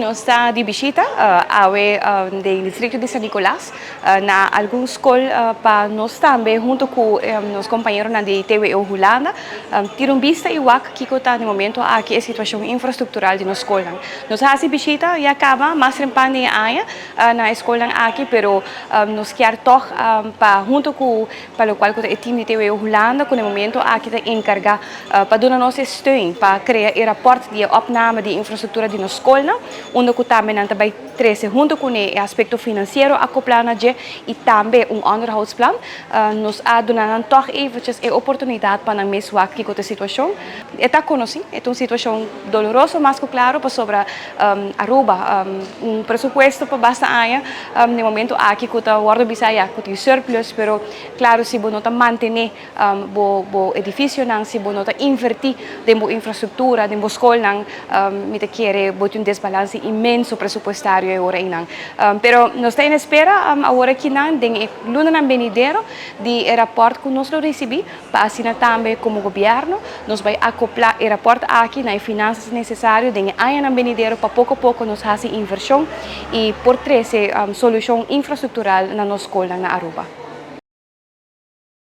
Nos ta di bishita awe den distrito di San Nicolas na algun skol pa nos tambe hunto ku nos kompañeronan di TWO Hulanda tira un bista i wak kiko ta na e momento aki e situashon infrastruktural di nos skolnan. Nos a hasi bishita ya kaba mas trempan den e aña na e skolnan aki pero nos kier tog pa hunto ku pa lokual ku ta e tim di TWO Hulanda ku na e momento aki ta enkargá pa duna nos e steun pa krea e rapòrt di e opname di infrastruktura di nos skolnan, unda ku tambe nan ta bai trese huntu kuné e aspekto finansiero akoplá na dje i tambe un onderhoudsplan. Nos a duna nan tòg eventjes e oportunidat pa nan mes wak kiko ta e situashon. E ta konosí, e ta un situashon doloroso mas ku klaro pasobra Aruba un presupuesto pa basta aña den momento aki ku ta wòrdu bisa ya ku tin surplus pero klaro si bo no ta mantené bo bo edificionan, si bo no ta inverti den bo infrastructura, den bo scolnan, mi ta kere bo tin un desbalance inmenso presupuestario e ora einan. Pero nos ta en espera awor akinan den e lunanan benidero di e rapport cu nos lo ricibi pa asina tambe como gobierno nos bay acopla e rapport aki na e finanzas necesario den e añanan benidero pa poco poco nos haci inversion y por trece solucion infrastructural na nos scolnan na Aruba.